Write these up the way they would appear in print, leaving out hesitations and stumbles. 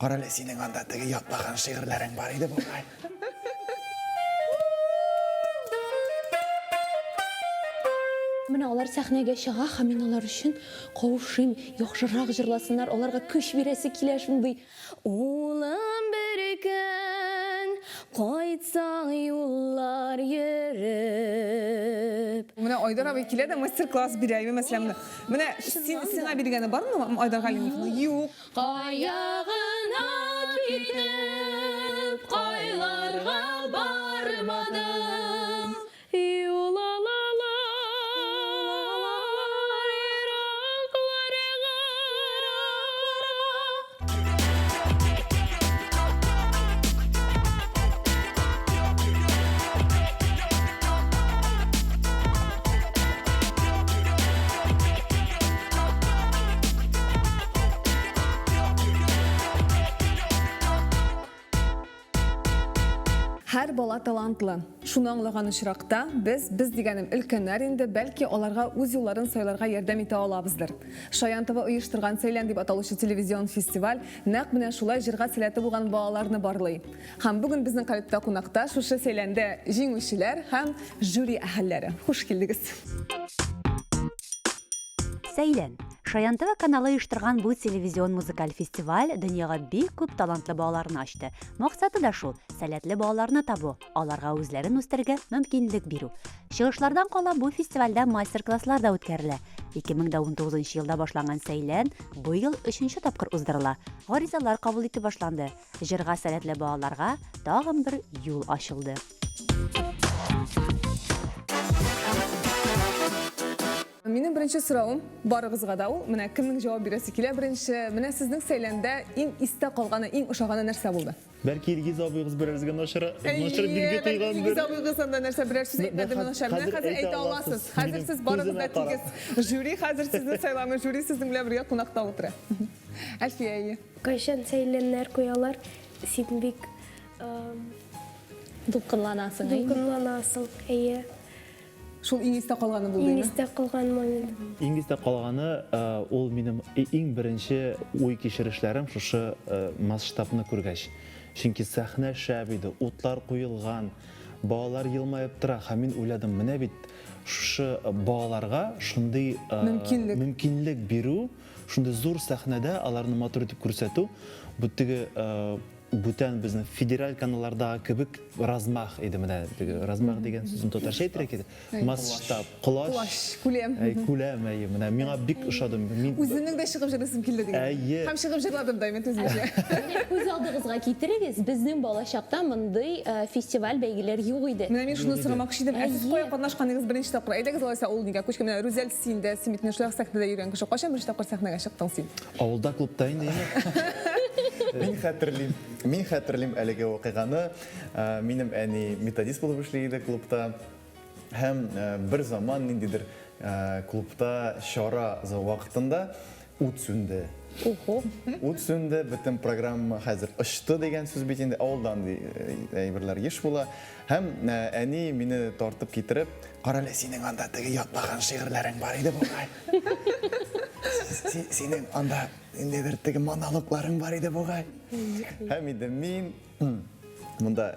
Карале, синең анда теге ятлаган шигырьләрең бар иде бугай. Менә алар сәхнәгә чыга һәм мин алар өчен каушыйм, яхшырак җырласыннар, аларга көч бирәсе килә шундый. Улым бер көн кайтсаң юллар йөреп. Менә Айдар абый килә дә мастер-класс бирә, мәсәлән, менә син сиңа биргәне бармы Айдар Галимовның? Юк. Кая гына китеп, кайларга бармадым, Юл алалар еракларга. Һәр бала талантлы. Шуны аңлаган очракта, без, без дигәнем өлкәннәр инде, бәлки аларга үз юлларын сайларга ярдәм итә алабыздыр. Шаян ТВ оештырган Сәйлән дип аталучы телевизион фестиваль нәкъ менә шулай җырга сәләте булган балаларны барлый. Һәм бүген безнең калебтә кунакта шушы Сәйләндә җиңүчеләр һәм жюри әһелләре. Хуш килдегез! Сәйлән. Шаян ТВ каналы оештырган бу телевизион музыкаль фестиваль дөньяга бик күп талантлы балаларны ачты. Максаты да шул, сәләтле балаларны табу, аларга үзләрен үстерергә мөмкинлек бирү. Чыгышлардан кала бу фестивальдә мастер-класслар да үткәрелә. 2019 елда башланган Сәйлән быел өченче тапкыр уздырыла. Гаризалар кабул итү башланды. Җырга сәләтле балаларга тагын бер юл ачылды. Минем беренче соравым барыгызга да ул. Менә кемнең җавап бирәсе килә беренче. Менә сезнең сәйләндә иң истә калганы, иң ошаганы нәрсә булды? Бәлки Илгиз абыегыз берәрсегә начар, начар билге куйгандыр. Илгиз абыегыз анда нәрсә берәр сүз әйтмәдеме начар? Менә хәзер әйтә аласыз. Хәзер сез барыгыз да тигез. Жюри хәзер сезне сайламый. Жюри сезнең белән бергә кунакта утыра. Әлфия, әйе. Кайчан сәйләннәр куялар, син бик Дулкынланасың, әйеме? Дулкынланасың, әйе. Шул иң истә калганы булды, Иң истә калган момент. Иң истә калганы, ул минем иң беренче уй-кичерешләрем шушы масштабны күргәч. Чөнки сәхнә шәп иде, утлар куелган, балалар елмаеп тора һәм мин уйладым, менә бит шушы балаларга шундый Мөмкинлек. мөмкинлек бирү, шундый зур сәхнәдә аларны матур итеп күрсәтү, бу теге бүтән безнең федераль каналлардагы кебек размах иде менә теге размах дигән сүзне татарча әйтергә кирәк масштаб колач колач күләм әй күләм әйе менә миңа бик ошады мин үземнең дә чыгып җырлыйсым килде дигән әйе һәм чыгып җырладым да мин үземчә Менә күз алдыгызга китерегез, безнең балачакта мондый э, фестиваль бәйгеләр юк иде. Менә мин шуны сорамакчы идем. Ә сез кая катнашкан идегез беренче тапкыр? Әйдәгез алайса ул нигә күчкән? Менә Рүзәл син дә, син бит менә шулай ук сәхнәдә йөргән кеше. Кайчан беренче тапкыр сәхнәгә чыктың син? Авылда клубта инде. Мин хәтерлим. Мин хәтерлим әлеге вакыйганы. Э, минем әни методист булып эшли иде клубта. Һәм э, бер заман ниндидер э, клубта чара вакытында ут сүнде. Ого. Ут сүнде, бөтен программа хәзер очты дигән сүз бит инде авылда андый әйберләр еш була. Һәм әни мине тартып китереп, Карале, синең анда теге ятлаган шигырьләрең бар иде бугай. Синең анда ниндидер теге монологларың бар иде бугай. Һәм инде мин монда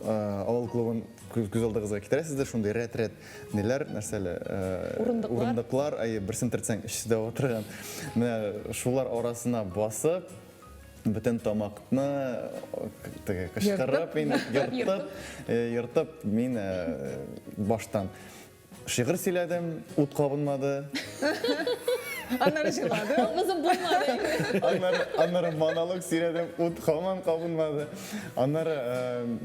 авыл клубын күз алдыгызга китерәсез дә, шундый рәт-рәт ниләр, нәрсәле, урындыклар, урындыклар, әйе, берсен төртсәң, өчесе дә утырган. Менә шулар арасына басып, бөтен тамакны теге кычкырып инде ертып, ертып мин баштан шигырь сөйләдем, ут кабынмады. Аннары җырлады. Кабызып булмады. Аннары, аннары монолог сөйләдем, ут һаман кабынмады. Аннары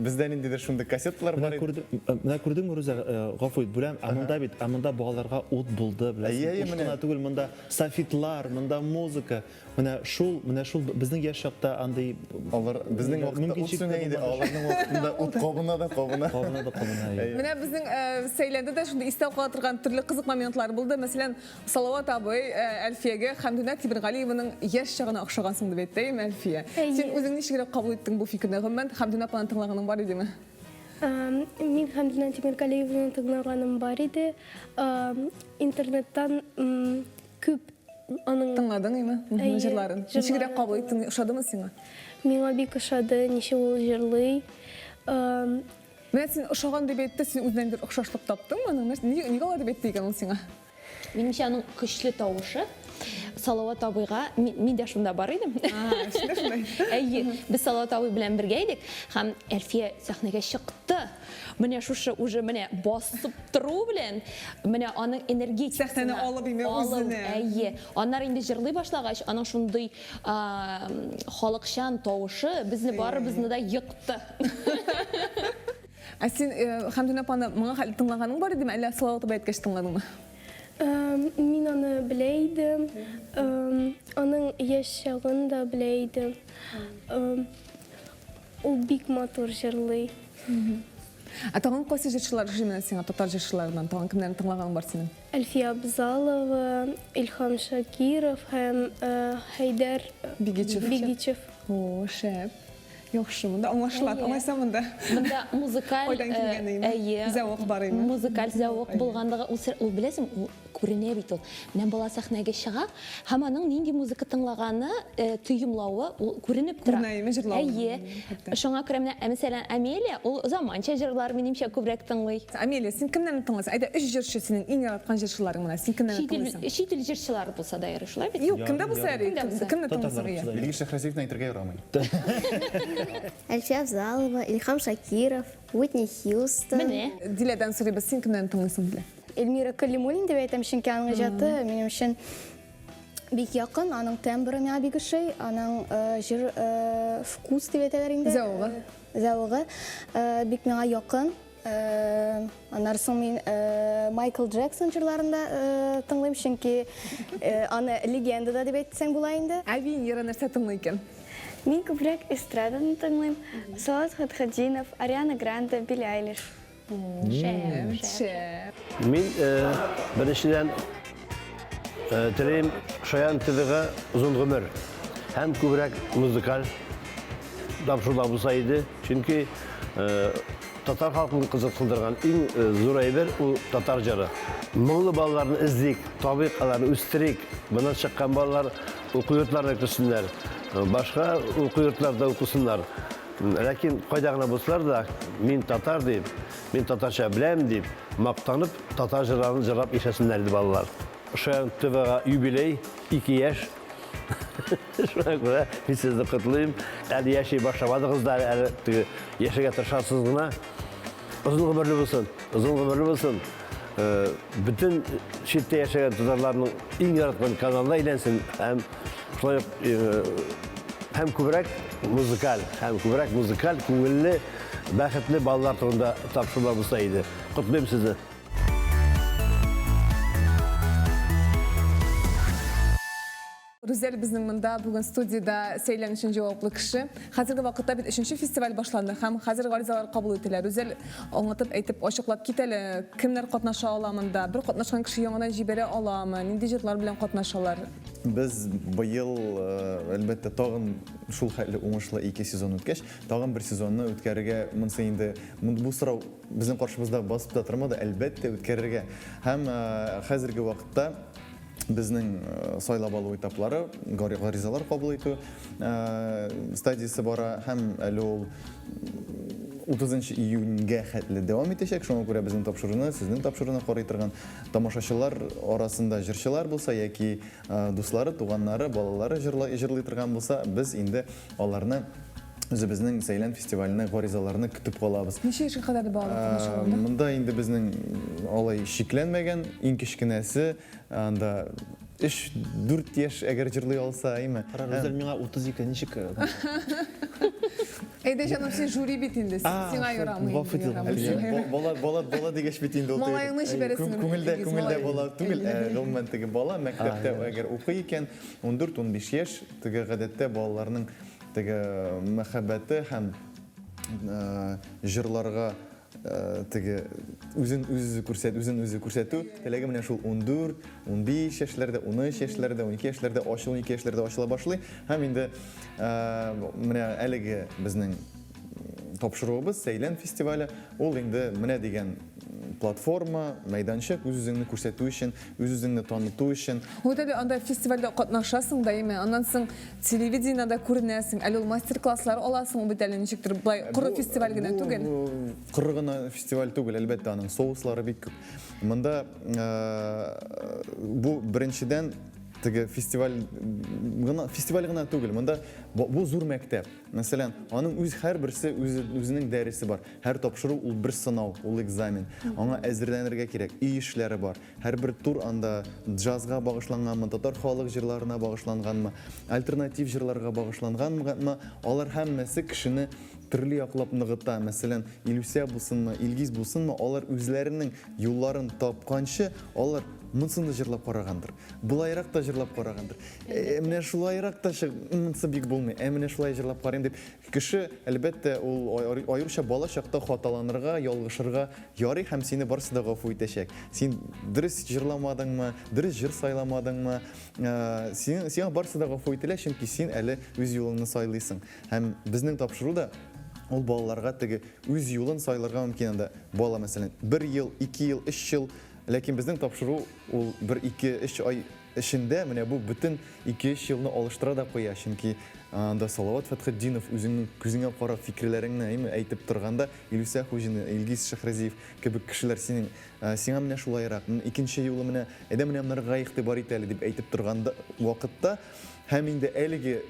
бездә ниндидер шундый кассеталар бар иде. Менә күрдеңме, Рүзә, гафу ит, бүләм, ә монда бит, ә монда балаларга ут булды, беләсең. Ут кына түгел, монда софитлар, монда музыка. Менә шул, менә шул безнең яшь чакта андый Алар безнең вакытта ут сүнә иде, аларның вакытында ут кабына да кабына. Кабына да кабына. Менә безнең Сәйләндә дә шундый истә кала торган төрле кызык моментлар булды. Мәсәлән, Салават абый Әлфиягә Хәмдүнә Тимергалиеваның яшь чагына охшагансың дип әйтте, әйеме, Әлфия? Син үзең ничегрәк кабул иттең бу фикерне? Гомумән, Хәмдүнә апаны тыңлаганың бар идеме? Мин Хәмдүнә Тимергалиеваны тыңлаганым бар иде. Интернеттан күп. Аның Тыңладың име? Әйе, Җырларын. Ничегрәк җырларын. кабул иттең? Ошадымы сиңа? Миңа бик ошады, ничек ул җырлый. Менә син ошаган дип әйтте, син үзеннән бер охшашлык таптыңмы аның? Нәрсә, нигә, нигә алай дип әйтте икән ул сиңа? Минемчә, аның көчле тавышы Салават абыйга, мин, мин дә шунда бар идем. А, син дә шунда. Әйе, без Салават абый белән бергә идек һәм Әлфия сәхнәгә чыкты. Менә шушы уже менә басып тору белән, менә аның энергетикасына. Сәхнәне алып име алып, үзенә. Әйе. Аннары инде җырлый башлагач, аның шундый халыкчан тавышы безне барыбызны да екты. Ә син Хәмдүнә апаны моңа хәтле тыңлаганың бар идеме, әллә Салават абый әйткәч тыңладыңмы? Мин аны белә идем. Аның яшь чагын да белә идем. Ул бик матур җырлый. Ә тагын кайсы җырчылар ошый менә сиңа, татар җырчыларыннан? Тагын кемнәрне тыңлаганың бар синең? Әлфия Абзалова, Илһам Шакиров һәм Хәйдәр Бигичев. Бигичев. О, шәп. Яхшы, монда аңлашыла. Алайса монда. Монда музыкаль Кайдан килгән име? Әйе. Зәвык бар име? Музыкаль зәвык булганлыгы ул сер, ул беләсең, ул күренә бит ул. Менә бала сәхнәгә чыга һәм аның нинди музыка тыңлаганы, тоемлавы ул күренеп тора. Күренә име җырлавы? Әйе. Шуңа күрә менә, мәсәлән, Амелия ул заманча җырлар минемчә күбрәк тыңлый. Амелия, син кемнәрне тыңлыйсың? Әйдә, өч җырчы синең иң яраткан җырчыларың менә. Син кемнәрне тыңлыйсың? Чит ил җырчылары булса да ярый, шулай бит? Юк, кемдә булса ярый. Кемне тыңлыйсың? Илгиз Шәһрәзиевны әйтергә ярамый. Әлфия Авзалова, Илһам Шакиров, Уитни Хьюстон. Менә. Диләдән сорыйбыз, син кемнәрне тыңлыйсың, Дилә? Эльмира Калимуллин дип әйтәм, чөнки аның иҗаты минем өчен бик якын, аның тембры миңа бик ошый, аның җыр вкус дип әйтәләр инде. Зәвыгы. Зәвыгы бик миңа якын. Аннары соң мин Майкл Джексон җырларын да тыңлыйм, чөнки аны легенда да дип әйтсәң була инде. Ә Венера нәрсә тыңлый икән? Мин күбрәк эстраданы тыңлыйм. Салават Фәтхетдинов, Ариана Гранде, Билли Айлиш. Шәп, шәп. Мин беренчедән телим Шаян ТВга озын гомер һәм күбрәк музыкаль тапшырулар булса иде. Чөнки татар халкын кызыксындырган иң зур әйбер ул татар җыры. Моңлы балаларны эзлик, табыйк, аларны үстерик. Моннан чыккан балалар уку йортларына керсеннәр, башка уку йортларда укысыннар. Ләкин кайда гына булсалар да, мин татар дип, мин татарча беләм дип, мактанып, татар җырларын җырлап яшәсеннәр иде балалар. Шаян ТВга юбилей, 2 яшь. Шуңа күрә мин сезне котлыйм. Әле яши башламадыгыз да, әле теге яшәргә тырышасыз гына. Озын гомерле булсын, озын гомерле булсын. Бөтен читтә яшәгән татарларның иң яраткан каналына әйләнсен һәм шулай ук һәм күбрәк музыкаль, һәм күбрәк музыкаль, күңелле, бәхетле балалар турында тапшырулар булса иде. Котлыйм сезне. Рүзәл безнең монда бүген студиядә сәйлән өчен җаваплы кеше. Хәзерге вакытта бит өченче фестиваль башланды һәм хәзер гаризалар кабул ителә. Рүзәл, аңлатып әйтеп, ачыклап кит әле, кемнәр катнаша ала монда? Бер катнашкан кеше яңадан җибәрә аламы? Нинди җырлар белән катнашалар? Без быел, әлбәттә, тагын шул хәтле уңышлы ике сезон үткәч, тагын бер сезонны үткәрергә, монысы инде, бу сорау безнең каршыбызда басып та тормады, әлбәттә, үткәрергә. Һәм хәзерге вакытта безнең сайлап алу этаплары, гаризалар кабул итү стадиясе бара һәм әле ул 30 июньгә хәтле дәвам итәчәк. Шуңа күрә безнең тапшыруны, сезнең тапшыруны карый торган тамашачылар арасында җырчылар булса яки дуслары, туганнары, балалары җырлый торган булса, без инде аларны үзебезнең Сәйлән фестиваленә гаризаларны көтеп калабыз. Ничә яшькә кадәр балалар катнаша ала монда? Монда инде безнең алай чикләнмәгән, иң кечкенәсе анда 3-4 яшь әгәр җырлый алса, әйме? Кара, Рүзәл, миңа 32, ничек? Әйдә, җаным, син жюри бит инде, сиңа ярамый. Гафу итегез. Бала, бала, бала дигәч бит инде ул. Малаеңны җибәрәсең. Күңелдә, күңелдә бала түгел, гомумән теге бала мәктәптә әгәр укый икән, 14-15 яшь, теге гадәттә балаларның теге мәхәббәте һәм җырларга теге үзен үзе күрсәт, үзен үзе күрсәтү теләге менә шул 14, 15 яшьләрдә, 13 яшьләрдә, 12 яшьләрдә ачыл, 12 яшьләрдә ачыла башлый. Һәм инде менә әлеге безнең тапшыруыбыз Сәйлән фестивале, ул инде менә дигән платформа, мәйданчык үз-үзеңне күрсәтү өчен, үз-үзеңне таныту өчен. Ул әле анда фестивальдә катнашасың даими, аннан соң телевидениедә күренәсең, әле ул мастер-класслар аласың, ул бит әле ничектер болай коры фестиваль генә түгел. Бу коры гына фестиваль түгел, әлбәттә, аның соуслары бик күп. Монда бу беренчедән теге фестиваль гына фестиваль гына түгел, монда бу зур мәктәп. Мәсәлән, аның үз һәрберсе үзенең дәресе бар. Һәр тапшыру ул бер сынау, ул экзамен. Аңа әзерләнергә кирәк, өй эшләре бар. Һәрбер тур анда джазга багышланганмы, татар халык җырларына багышланганмы, альтернатив җырларга багышланганмы, алар һәммәсе кешене төрле яклап ныгыта. Мәсәлән, Илүсә булсынмы, Илгиз булсынмы, алар үзләренең юлларын тапканчы, алар монысын да җырлап карагандыр, болайрак та җырлап карагандыр. Ә менә шулайрак та чыгып, монысы бик булмый, ә менә шулай җырлап карыйм дип. Кеше, әлбәттә, ул аеруча бала чакта хаталанырга, ялгышырга ярый һәм сине барысы да гафу итәчәк. Син дөрес җырламадыңмы, дөрес җыр сайламадыңмы, сиңа барысы да гафу ителә, чөнки син әле үз юлыңны сайлыйсың. Һәм безнең тапшыру да ул балаларга теге үз юлын сайларга мөмкин анда. Бала, мәсәлән, бер ел, ике ел, өч ел, ләкин безнең тапшыру ул бер, ике, өч ай эчендә менә бу бөтен ике-өч елны алыштыра да куя, чөнки анда Салават Фәтхетдинов үзеңнең күзеңә карап фикерләреңне әйме әйтеп торганда, Илүсә Хуҗина, Илгиз Шәһрәзиев кебек кешеләр синең сиңа менә шулайрак, икенче юлы менә әйдә менә монарга игътибар ит әле дип әйтеп торган вакытта һәм инде әлеге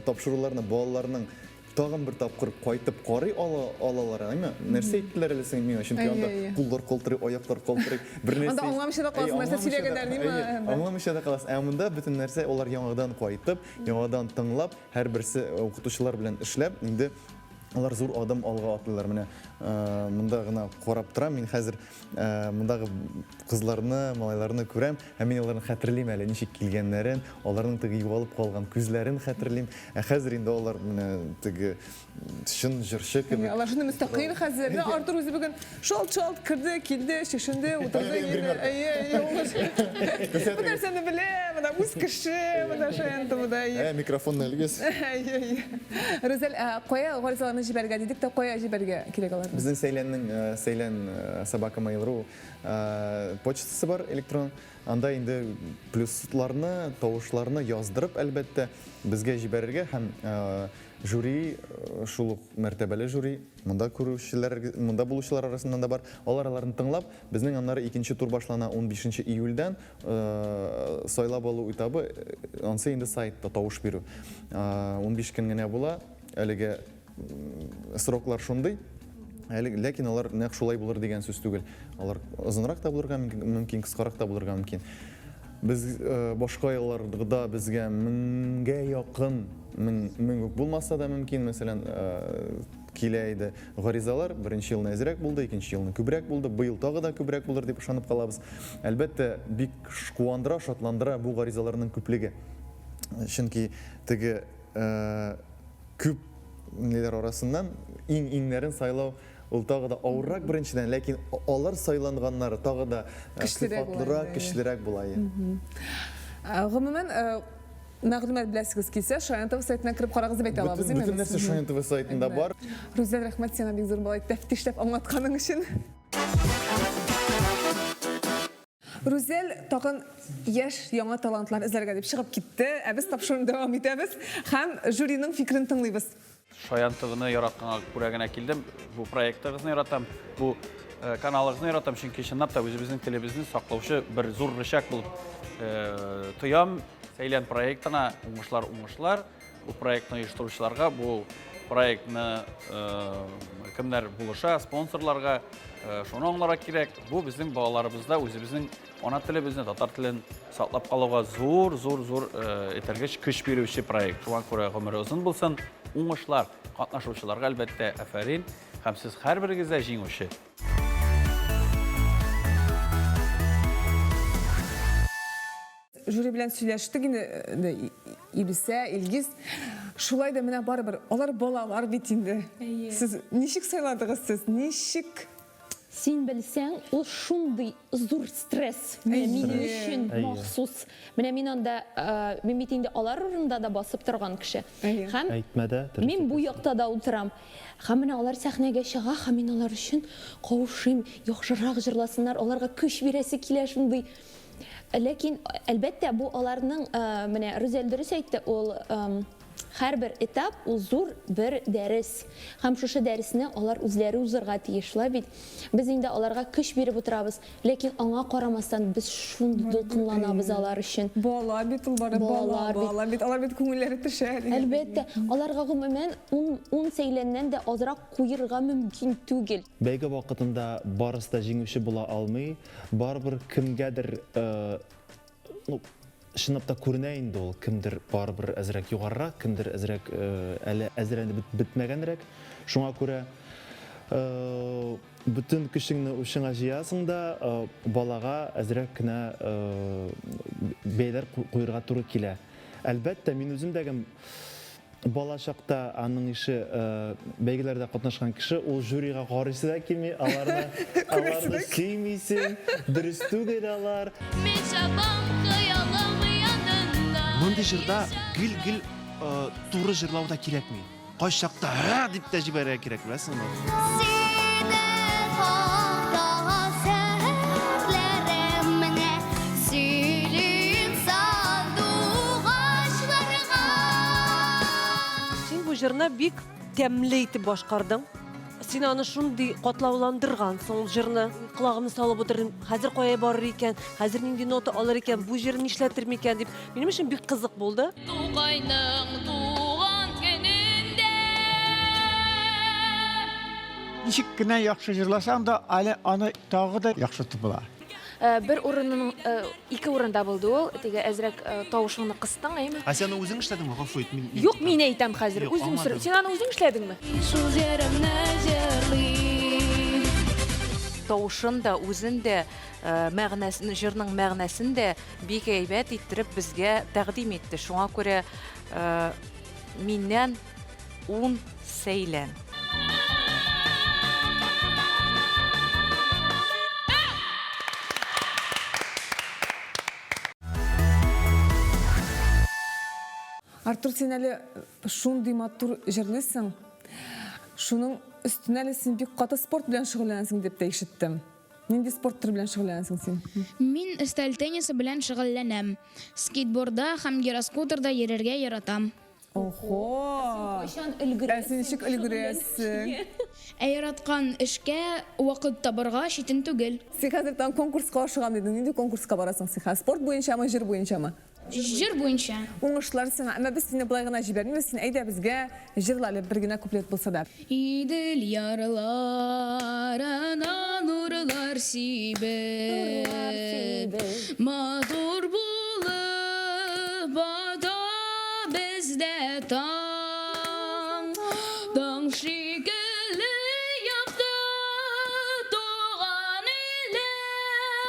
тапшыруларны балаларның Тагын бер тапкыр кайтып карый ала, алалар, әйме? Нәрсә әйттеләр әле син миңа? Чөнки анда куллар калтырый, аяклар калтырый. Бер нәрсә. Анда аңламыйча да каласың, нәрсә сөйләгәннәр, димме? Аңламыйча да каласың. Ә монда бөтен нәрсә алар яңадан кайтып, яңадан тыңлап, һәрберсе укытучылар белән эшләп, инде алар зур адым алга атлыйлар. Менә монда гына карап торам, мин хәзер Мондагы кызларны, малайларны күрәм, һәм мин аларны хәтерлим әле, ничек килгәннәрен, аларның теге югалып калган күзләрен хәтерлим. Ә хәзер инде алар менә теге чын җырчы кебек. Алар шундый мөстәкыйль хәзер. Менә Артур үзе бүген шалт-шалт керде, килде, чишенде, утырды. Әйе, әйе, ул бу нәрсәне белә, менә үз кеше, менә Шаян ТВда. Ә, микрофонны элегез. Әйе, әйе. Рүзәл, ә кая гаризаларны җибәрергә дидек тә, кая җибәрергә кирәк аларны? Безнең Сәйләннең Сәйлән собака mail.ru почтасы бар электрон. Анда инде плюсларны, тавышларны яздырып, әлбәттә, безгә җибәрергә һәм жюри, шул ук мәртәбәле жюри, монда күрүчеләр, монда булучылар арасыннан да бар. Алар аларны тыңлап, безнең аннары икенче тур башлана 15 июльдән. Сайлап алу этабы, ансы инде сайтта тавыш бирү. 15 көн генә була. Әлегә сроклар шундый. Әле, ләкин алар нәкъ шулай булыр дигән сүз түгел. Алар озынрак та булырга мөмкин, кыскарак та булырга мөмкин. Без башка елларда безгә меңгә якын, мең үк булмаса да мөмкин, мәсәлән, килә иде гаризалар. Беренче елны әзрәк булды, икенче елны күбрәк булды. Быел тагы да күбрәк булыр дип ышанып калабыз. Әлбәттә, бик куандыра, шатландыра бу гаризаларның күплеге. Чөнки теге күп ниләр арасыннан иң-иңнәрен сайлау ул тагы да авыррак беренчедән, ләкин алар сайланганнары тагы да сыйфатлырак, көчлерәк була. Гомумән, мәгълүмат беләсегез килсә, Шаян ТВ сайтына кереп карагыз дип әйтә алабыз, димме? Бөтен нәрсә Шаян ТВ сайтында бар. Рүзәл, рәхмәт сиңа бик зур болай тәфтишләп аңлатканың өчен. Рүзәл тагын яшь яңа талантлар эзләргә дип чыгып китте. Ә без тапшыруны дәвам итәбез һәм жюриның фикерен тыңлыйбыз. Шаян ТВны яратканга күрә генә килдем. Бу проектыгызны яратам, бу э, каналыгызны яратам, чөнки чынлап та үзебезнең телебезне саклаучы бер зур рычаг булып э, тоям. Сәйлән проектына уңышлар, уңышлар. Бу проектны оештыручыларга, бу проектны э, кемнәр булыша, спонсорларга э, шуны аңларга кирәк. Бу безнең балаларыбызда үзебезнең ана телебезне, татар телен саклап калуга зур, зур, зур э, этәргеч көч бирүче проект. Шуңа күрә гомере озын булсын, уңышлар катнашучыларга әлбәттә афәрин һәм сез һәрберегез дә җиңүче. Жюри белән сөйләштек инде, Илүсә, Илгиз. Шулай да менә барыбер, алар балалар бит инде. Сез ничек сайладыгыз сез? Ничек? Син белсәң, ул шундый зур стресс. Менә минем өчен махсус. Менә мин анда, мин бит инде алар урынында да басып торган кеше. Һәм Әйтмә дә, мин бу якта да утырам. Һәм менә алар сәхнәгә чыга, һәм мин алар өчен каушыйм, яхшырак җырласыннар, аларга көч бирәсе килә шундый. Ләкин, әлбәттә, бу аларның, менә Рүзәл дөрес әйтте, ул һәрбер этап ул зур бер дәрес. Һәм шушы дәресне алар үзләре узырга тиеш, шулай бит? Без инде аларга көч биреп утырабыз, ләкин аңа карамастан без шундый дулкынланабыз алар өчен. Бала бит ул бары, бала, бала бит, алар бит күңелләре төшә. Әлбәттә, аларга гомумән ун сәйләннән дә азрак куерга мөмкин түгел. Бәйге вакытында барысы да җиңүче була алмый. Барыбер кемгәдер, ну, чынлап та күренә инде ул, кемдер барыбер әзрәк югарырак, кемдер әзрәк әле әзерләнеп бетмәгәнрәк. Шуңа күрә бөтен көчеңне учыңа җыясың да, балага әзрәк кенә бәяләр куерга туры килә. Әлбәттә, мин үзем дә Бала чакта аның ише бәйгеләрдә катнашкан кеше, ул жюрига карыйсы да килми, аларны, аларны сөймисең, дөрес түгел алар. Мин чабам хыялым янына. Мондый җырда гел-гел туры җырлау да кирәкми. Кайчакта һә дип тә җибәрергә кирәк, беләсеңме? Синең хакта серләремне сөйлим сандугачларга. Син бу җырны бик тәмле итеп башкардың. Син аны шундый катлауландыргансың ул җырны. Колагымны салып утырдым. Хәзер кая барыр икән? Хәзер нинди нота алыр икән? Бу җыр нишләтер микән дип. Минем өчен бик кызык булды. Тукайның туган көнендә. Ничек кенә яхшы җырласаң да, әле аны тагы да яхшыртып була. Э, бер урынның э, ике урында булды ул. Теге әзрәк э, тавышыңны кыстың, әйме? Ә син аны үзең эшләдеңме? Гафу ит, мин. Юк, мин әйтәм хәзер. Үзем сор. Син аны үзең эшләдеңме? Шул җырымны җырлыйм. Тавышын да, үзен дә, мәгънәсен, җырның мәгънәсен дә Бик әйбәт иттереп безгә тәкъдим итте. Шуңа күрә миннән ун сәйлән. Артур, син әле шундый матур җырлыйсың. Шуның өстенә әле син бик каты спорт белән шөгыльләнәсең дип тә ишеттем. Нинди спорт төре белән шөгыльләнәсең син? Мин өстәл теннисы белән шөгыльләнәм. Скейтборда һәм гироскутерда йөрергә яратам. Охо! Ә син кайчан өлгерәсең? Ә син ничек өлгерәсең? Ә яраткан эшкә вакыт табарга читен түгел. Син хәзер тагын конкурска ашыгам дидең. Нинди конкурска барасың син хәзер? Спорт буенчамы, җыр буенчамы? Җыр буенча. Уңышлар сиңа. Әмма без сине болай гына җибәрмибез. Син әйдә безгә җырла әле бер генә куплет булса да. Идел ярларына нурлар сибеп, Матур булып ата бездә таң. Таң шикелле якты туган илем.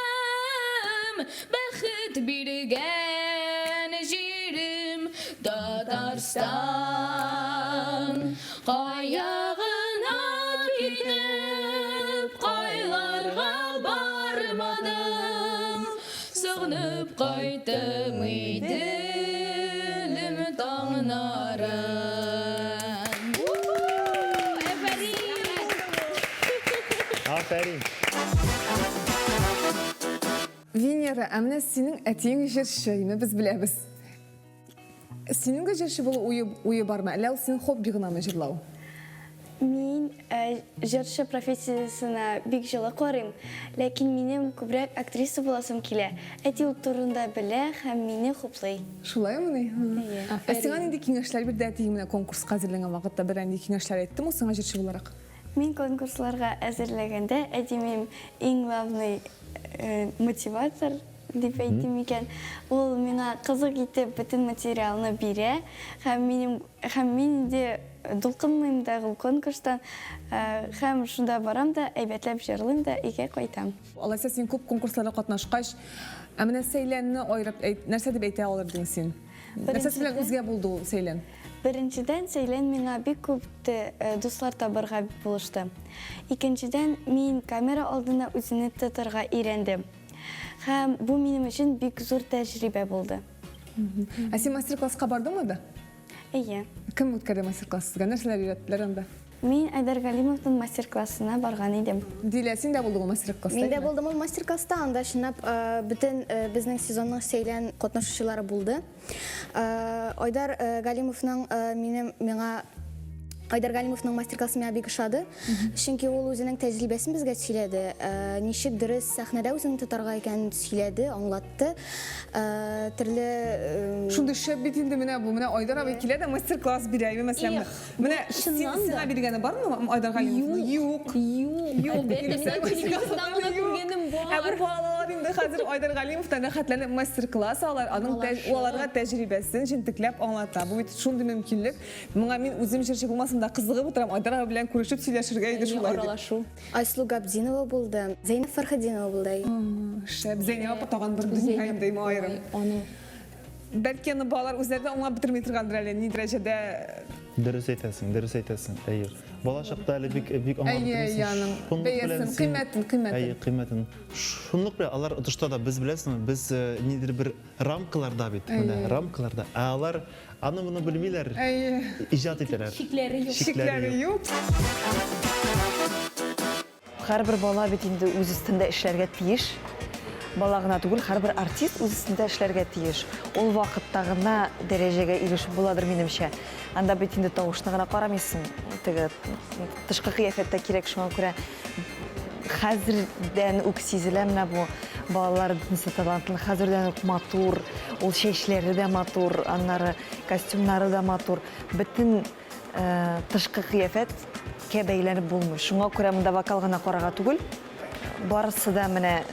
Бәхет биргән җирем Татарстан. Кая гына китеп, кайларга бармадым, Сагынып кайттым Иделем таңнарын. Афәрин! Венера, ә менә синең әтиең җырчы, име без беләбез. Синең дә җырчы булу уе, уе бармы? Әллә ул синең хобби гынамы җырлау? Мин э, җырчы профессиясенә бик җылы карыйм, ләкин минем күбрәк актриса буласым килә. Әти ул турында белә һәм мине хуплый. Шулаймыни? Әйе. Ә сиңа нинди киңәшләр бирде әтиең менә конкурска әзерләнгән вакытта? Берәр нинди киңәшләр әйттеме ул сиңа җырчы буларак? Мин конкурсларга әзерләгәндә әти минем иң главный мотиватор дип әйтим микән. Ул миңа кызык итеп бөтен материалны бирә һәм минем һәм мин инде дулкынлыйм да ул конкурстан һәм шунда барам да әйбәтләп җырлыйм да өйгә кайтам. Алайса син күп конкурсларда катнашкач, ә менә Сәйләнне аерып әйт, нәрсә дип әйтә алыр идең син? Нәрсәсе белән үзгә булды ул Сәйлән? Беренчедән, Сәйлән миңа бик күп дуслар табырга булышты. Икенчедән, мин камера алдында үземне тотарга өйрәндем. Һәм бу минем өчен бик зур тәҗрибә булды. Ә син мастер-класска бардыңмы да? Әйе. Кем үткәрде мастер-класс сезгә? Нәрсәләр өйрәттеләр анда? Мин Айдар Галимовның мастер-классына барган идем. Дилә, син дә булдың ул мастер-класста? Мин дә булдым ул мастер-класста. Анда чынлап бөтен безнең сезонның Сәйлән катнашучылары булды. Айдар Галимовның минем миңа Айдар Галимовның мастер-классы миңа бик ошады. Чөнки ул үзенең тәҗрибәсен безгә сөйләде. Ничек дөрес сәхнәдә үзеңне тотарга икәнен сөйләде, аңлатты. Төрле Шундый шәп бит инде менә бу. Менә Айдар абый килә дә мастер-класс бирә, мәсәлән. Менә сиңа биргәне бармы Айдар Галимовның? Юк. Юк. Юк. Әлбәттә, мин аны телевизордан гына күргәнем бар. Ә бу балалар инде хәзер Айдар Галимовтан рәхәтләнеп мастер-класс алалар, аның аларга тәҗрибәсен җентекләп аңлата. Бу бит шундый мөмкинлек. Моңа мин үзем җырчы булмасам да кызыгып утырам, Айдар абый белән күрешеп сөйләшергә иде шулай дип. Аралашу. Айсылу Габдинова булды, Зәйнәб Фәрхетдинова булды. Шәп, Зәйнәб апа тагын бер дөнья инде, аерым. Аның Бәлки аны балалар үзләре дә аңлап бетерми торгандыр әле, ни дәрәҗәдә. Дөрес әйтәсең, дөрес әйтәсең. Әйе. Бала чакта әле бик бик аңлап Әйе, бетермисең. әйе, аның Шунлык белән бәясен, син- кыйммәтен, кыйммәтен. Әйе, кыйммәтен. Шунлык белән алар отышта да без беләсеңме, без э, нидер бер рамкаларда бит, менә Әйе. рамкаларда. Ә алар аны моны белмиләр. Әйе. Иҗат итәләр. Чикләре юк. Чикләре юк. Һәрбер бала бит инде үз өстендә эшләргә тиеш. Бала гына түгел, һәрбер артист үз өстендә эшләргә тиеш. Ул вакытта гына дәрәҗәгә ирешеп буладыр, минемчә. Анда бит инде тавышны гына карамыйсың, теге тышкы кыяфәт тә кирәк, шуңа күрә хәзердән үк сизелә менә бу балалар бөтенесе талантлы, хәзердән үк матур, ул чәчләре дә матур, аннары костюмнары да матур. Бөтен Тышкы кыяфәт кә бәйләнеп булмый. Шуңа күрә монда вокал гына карарга түгел. Барысы да менә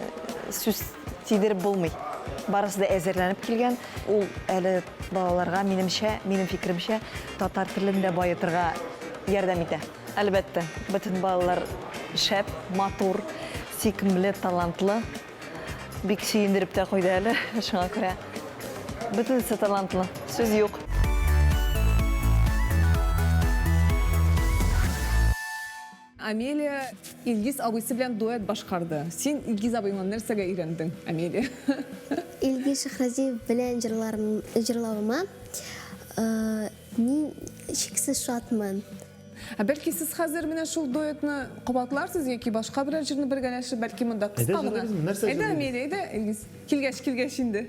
сүз тидереп булмый. Барысы да әзерләнеп килгән. Ул әле балаларга, минемчә, минем фикеремчә, татар телен дә баетырга ярдәм итә. Әлбәттә, бөтен балалар шәп, матур, сөйкемле, талантлы. Бик сөендереп тә куйды әле, шуңа күрә бөтенесе талантлы, сүз юк. Амелия Илгиз абыйсы белән дуэт башкарды. Син Илгиз абыеңнан нәрсәгә өйрәндең, Амелия? Илгиз Шәһразиев белән җырлавыма мин чиксез шатмын. Ә бәлки сез хәзер менә шул дуэтны кабатларсыз яки башка берәр җырны бергәләшеп, бәлки монда кыска гына. Әйдә, Амелия, әйдә, Илгиз. Килгәч, килгәч инде.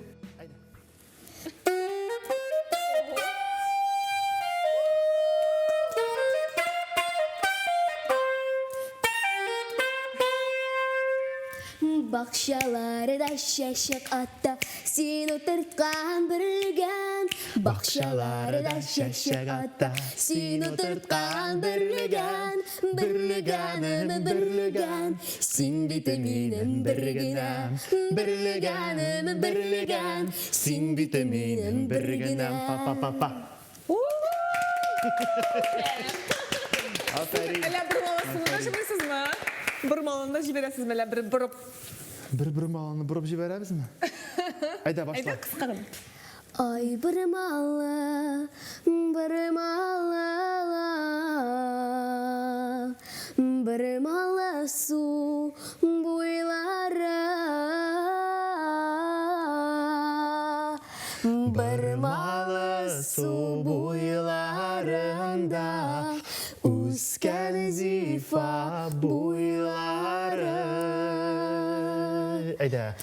Бакчаларда чәчәк ата, син утырткан бөрлегән. Бакчаларда чәчәк ата, син утырткан бөрлегән. Бөрлегәнем, бөрлегән, син бит минем бер генәм. Бөрлегәнем, бөрлегән, син бит минем бер генәм. Па-па-па-па. Афәрин. Әллә бормаласыны да җырлыйсызмы? Бормаланы да җибәрәсезме әллә бер борып? Бер бормаланы борып җибәрәбезме? Әйдә, башла. Әйдә, кыска гына. Ай, бормалы, бормалы, бормалы су буйлары. Бормалы су буйларында Үскән зифа буйлары. Әйдә.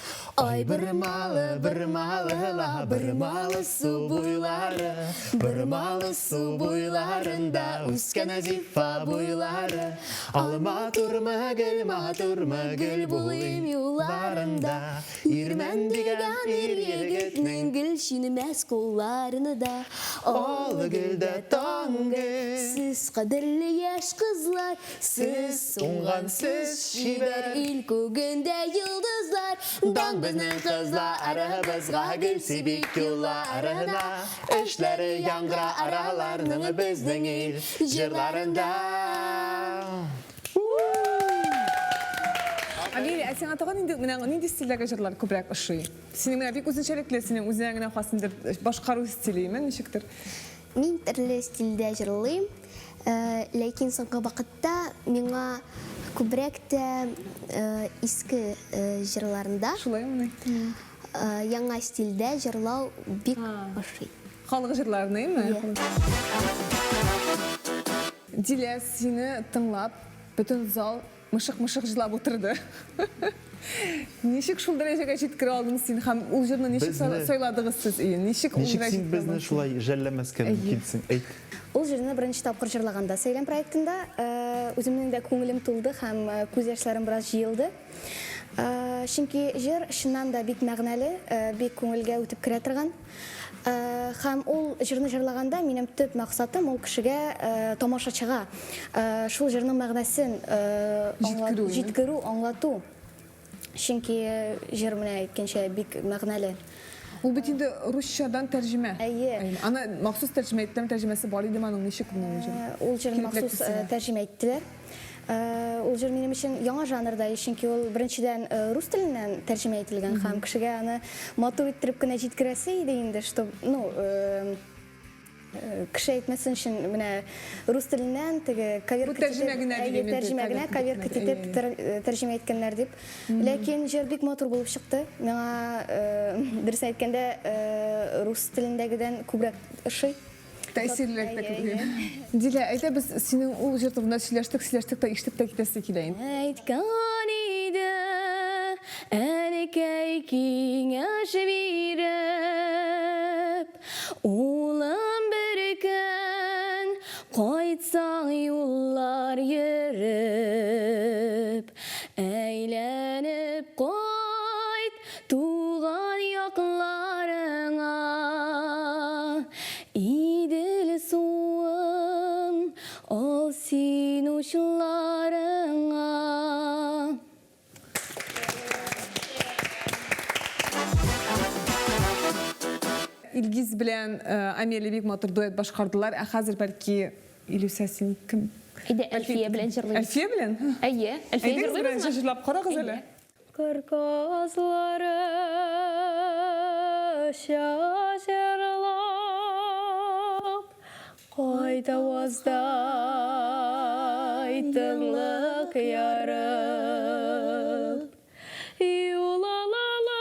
Ай, бормалы, бормалы ла, бормалы су буйлары, Бормалы су буйларында Үскән зифа буйлары. Ал матурмы, гөл матурмы, гөл булыйм юлларында. Ирмән дигән ир егетнең гел шинемәс кулларны да. Ал гөл дә таң гөл. Сез кадерле яшь кызлар, сез уңган, сез чибәр. Ил күгендә йолдызлар. Дан безнең кызларыбызга гөл сибик юлларына. Эшләре яңгыра араларның безнең ил җырларында. Амелия, ә сиңа тагын нинди, менә нинди стильдәге җырлар күбрәк ошый? Синең менә бик үзенчәлекле, синең үзеңә генә хас ниндидер башкару стилеме, ничектер? Мин төрле стильдә җырлыйм, ләкин соңгы вакытта миңа күбрәк тә иске җырларында Шулаймыни? Яңа стильдә җырлау бик ошый. Халык җырларын, әйеме? Дилә, сине тыңлап, бөтен зал Мышык-мышык җылап утырды. Ничек шул дәрәҗәгә җиткерә алдың син һәм ул җырны ничек сайладыгыз сез өен? Ничек ул Ничек син безне шулай жәлләмәскә мөмкинсең? Әйт. Ул җырны беренче тапкыр җырлаганда Сәйлән проектында үземнең дә күңелем тулды һәм күз яшьләрем бераз җыелды. Чөнки җыр чыннан да бик мәгънәле, бик күңелгә үтеп керә торган. Һәм ул җырны җырлаганда минем төп максатым ул кешегә, тамашачыга шул җырның мәгънәсен җиткерү, аңлату. Чөнки җыр менә әйткәнчә бик мәгънәле. Ул бит инде русчадан тәрҗемә. Әйе. Аны махсус тәрҗемә иттеме, тәрҗемәсе бар идеме аның, ничек менә ул җыр? Ул җырны махсус тәрҗемә иттеләр. Ул җыр минем өчен яңа жанрда, чөнки ул беренчедән рус теленнән тәрҗемә ителгән һәм кешегә аны матур иттереп кенә җиткерәсе иде инде, чтоб, ну, кеше әйтмәсен өчен менә рус теленнән теге коверка тәрҗемә генә дип, тәрҗемә генә коверка итеп тәрҗемә иткәннәр дип. Ләкин җыр бик матур булып чыкты. Миңа, дөресен әйткәндә, рус телендәгедән күбрәк ошый. Тәэсирлерәк тә кебек. Дилә, әйдә без синең ул җыр турында сөйләштек, сөйләштек тә ишетеп тә китәсе килә инде. Әйткән иде әнкәй киңәш биреп, Улым, бер көн кайтсаң юллар йөреп, Әйләнеп кайт Туган якларыңа Идел суын ал син учларыңа. Илгиз белән Амелия бик матур дуэт башкардылар. Ә хәзер бәлки Илүсә син кем? Әйдә, Әлфия белән җырлыйбыз. Әлфия белән? Әйе, Әлфия Әйдәгез җырлыйбызмы? беренче җырлап карагыз әле. Кыр казлары җырлап, Кайтаваздай тынлык ярып, Юл алалар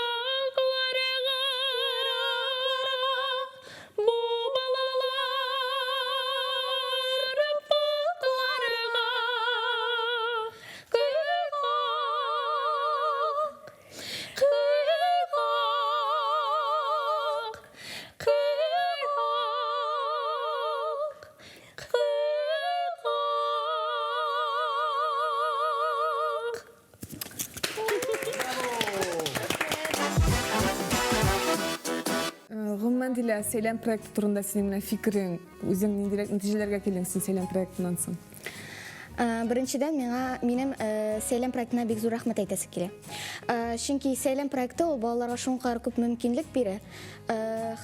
еракларга, Бу балалар пакъларга Кыйгак, кыйгак, кыйгак, кыйгак. Гомумән, Дилә, Сәйлән проекты турында синең менә фикерең, үзең ниндирәк нәтиҗәләргә килдең син Сәйлән проектыннан соң? Беренчедән, миңа минем Сәйлән проектына бик зур рәхмәт әйтәсе килә. Чөнки Сәйлән проекты ул балаларга шуңкар күп мөмкинлек бирә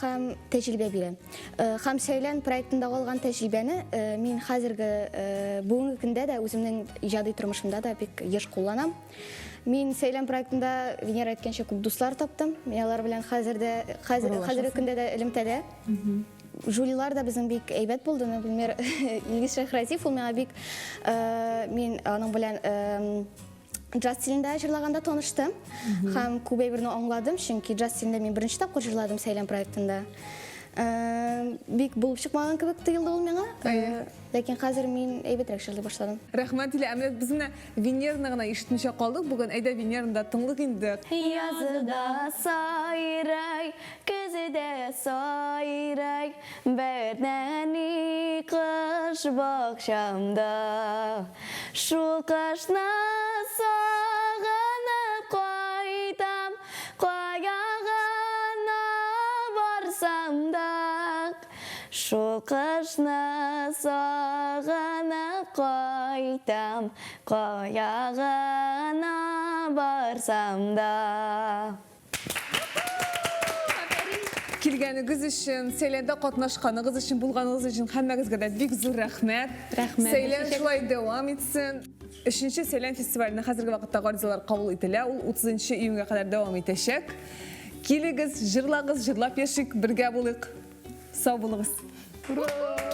һәм тәҗрибә бирә. Һәм Сәйлән проектында алган тәҗрибәне мин хәзерге бүгенге көндә дә үземнең иҗади тормышымда да бик еш кулланам. Мин Сәйлән проектында Венера әйткәнчә күп дуслар таптым. Мин алар белән хәзер дә хәзер хәзерге көндә дә элемтәдә. Жюрилар да безнең бик әйбәт булды. Например, Илгиз Шәйхразиев ул миңа бик мин аның белән джаз стилендә җырлаганда таныштым һәм күп әйберне аңладым, чөнки джаз стилендә мин беренче тапкыр җырладым Сәйлән проектында. Бик булып чыкмаган кебек тоелды ул миңа. Ләкин хәзер мин әйбәтрәк җырлый башладым. Рәхмәт, Дилә. Ә менә без менә Венераны гына ишетмичә калдык бүген. Әйдә, Венераны да тыңлыйк инде. Язы да сайрый, көзе дә сайрый, Бер нәни кош бакчамда. Шул кошны сагынып кайтам, Кая гына барсам да. Шул кышны сагынып кайтам, Кая гына барсам да. Килгәнегез өчен, Сәйләндә катнашканыгыз өчен, булганыгыз өчен һәммәгезгә дә бик зур рәхмәт. Рәхмәт. Сәйлән шулай дәвам итсен. Өченче Сәйлән фестиваленә хәзерге вакытта гаризалар кабул ителә. Ул 30 июньгә кадәр дәвам итәчәк. Килегез, җырлагыз, җырлап яшик, бергә булыйк. Сау булыгыз. Ура!